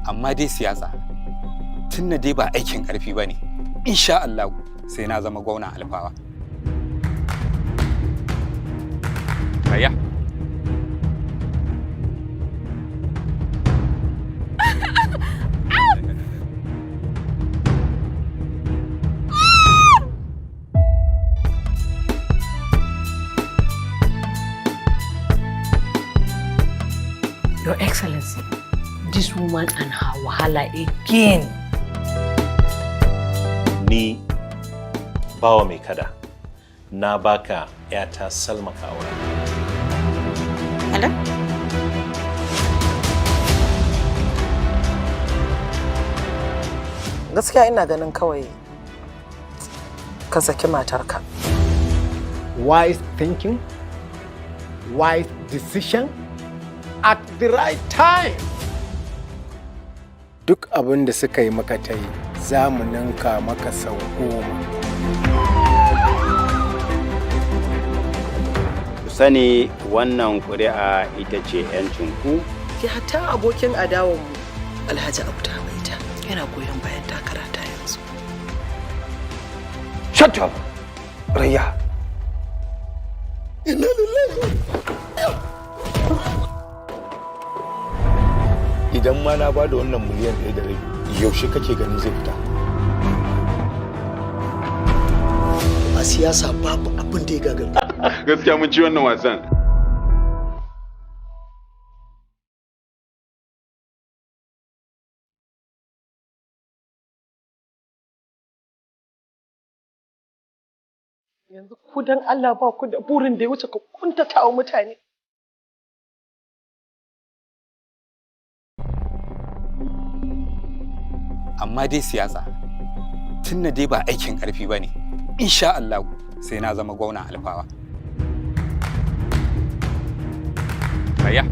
Amma dai siyasa, tun da dai ba aikin ƙarfi ba ne, insha Allah sai na zama gwamnan Alfawa. Raya. Your Excellency, this woman and her wahala again. Ni Bawa Mai Kada, na baka 'yata Salma ka aura. Hello? Gaskiya ina ganin kawai ka saki matarka. Wise thinking, wise decision at the right time. Duk abin da suka yi maka ta yi, za mu ninka maka sau 10. Ku sani, wannan ƙuri'a ita ce 'yancinku. Ki hatta abokin adawanmu, Alhaji Auta Maita, yana goyon bayan takara ta yanzu. Shut up, Raya. Inna lillahi. Idan ma na bada wannan miliyan 1.5, yaushe kake ganin zai fita? A siyasa babu abin da ya gagara. Gaskiya mun ci wannan wasan. Yanzu ku dan Allah ba ku da burin da ya wuce ku kuntata wa mutane. Amma dai siyasa, tun da dai ba aikin ƙarfi ba ne, insha Allah sai na zama gwamnan Alfawa. Raya.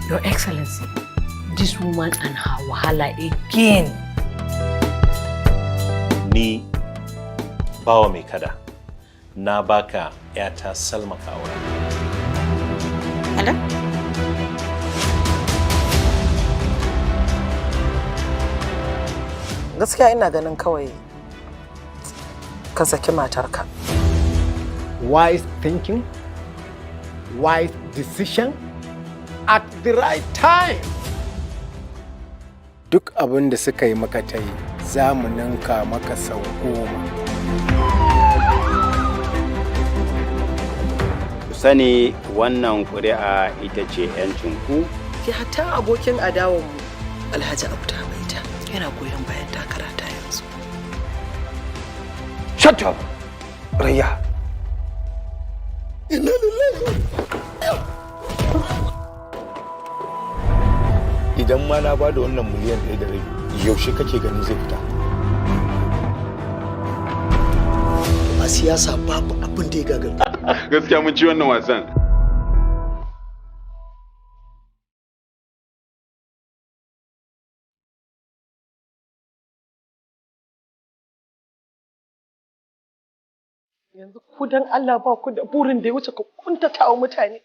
Your Excellency, this woman and her wahala again. Ni Bawa Mai Kada, na baka 'yata Salma ka aura. Hello? Gaskiya ina ganin kawai ka saki matarka. Wise thinking, wise decision at the right time. Duk abin da suka yi maka ta yi, za mu ninka maka sau 10. Ku sani, wannan ƙuri'a ita ce 'yancinku. Ki hatta abokin adawanmu, Alhaji Auta Maita, yana goyon bayan takara ta yanzu. Shut up, Raya. Inna lillahi. Idan ma na bada wannan miliyan 1.5, yaushe kake ganin zai fita? A siyasa babu abin da ya gagara. Gaskiya mun ci wannan wasan. Yanzu ku dan Allah ba ku da burin da ya wuce ku kuntata wa mutane.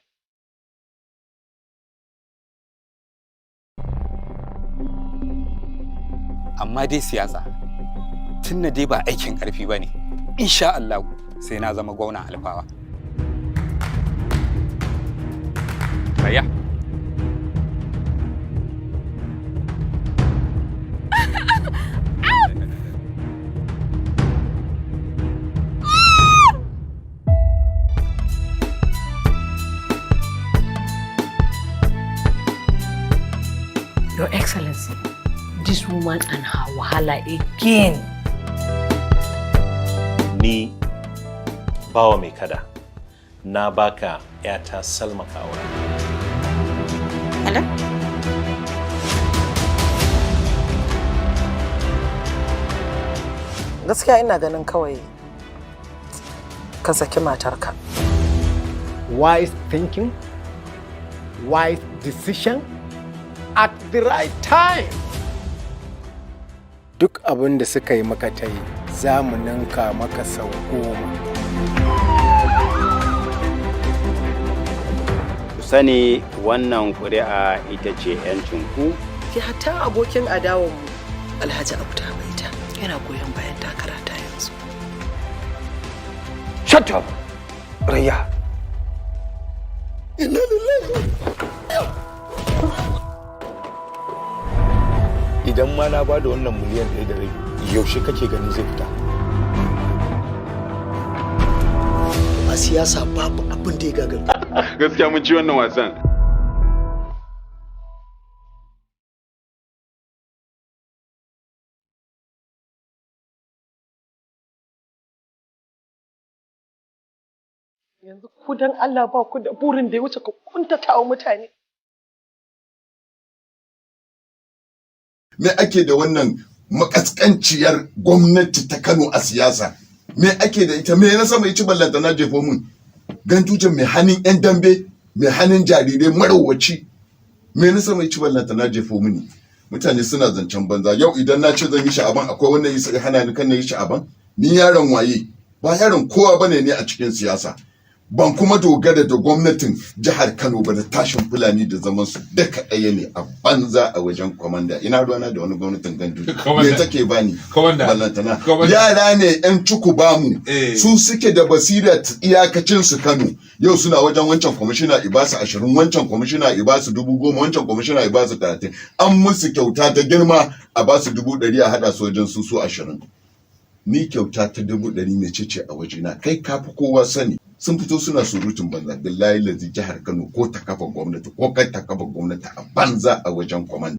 Amma dai siyasa, tun da dai ba aikin ƙarfi ba ne, insha Allah sai na zama gwamnan Alfawa. Raya. Your Excellency, this woman and her wahala again. Ni Bawa Mai Kada, na baka 'yata Salma ka aura. Hello? Gaskiya ina ganin kawai ka saki matarka. Wise thinking, wise decision At the right time. Duk abin da suka yi maka ta yi, za mu ninka maka sau 10. Ku sani wannan ƙuri'a ita ce 'yancinku. Ki hatta abokin adawanmu Alhaji Auta Maita yana goyon bayan takara ta yanzu. Shut up, Rayya. Inna lillahi. Idan ma na bada wannan miliyan 1.5, yaushe kake ganin zai fita? A siyasa babu abin da ya gagara. Gaskiya mun ci wannan wasan. Yanzu ku dan Allah ba ku da burin da ya wuce ku kuntata wa mutane. Me ake da wannan makaskanciyar gwamnati ta Kano a siyasa? Me ake da ita? Me na sama ya ci ballanta na jefo mun? Ganduje mai hannun yan dambe, mai hannun jarirai, marowaci. Me na sama ya ci ballanta na jefo muni? Mutane suna zancen banza. Yau idan na ce zan yi sha'aban, akwai wannan isa hana ni kan na yi sha'aban? Ni yaron waye? Ba yaron kowa bane ne a cikin siyasa. Ban kuma dogara da gwamnatin jihar Kano ba, da tashin Fulani da zaman su duka ɗaya ne a banza a wajen kwamanda. Ina ruwana da wani gwamnatin Gandu? Me take bani? Ballantana yara ne yan cuku bamu, su suke da basira iyakacin su Kano. Yau suna wajen wancan kwamishina ibasu 20, wancan kwamishina ibasu 10,000, wancan kwamishina ibasu 30. An musu kyauta ta girma a basu 100,000, a haɗa su wajen su 20. Ni kyauta ta 100,000 mece ce a wajena? Kai kafi kowa sani. Sun fito suna surutun banza. Billahi lazi, jihar Kano ko ta kafa gwamnati ko kai ta kafa gwamnati, a banza a wajen kwamanda.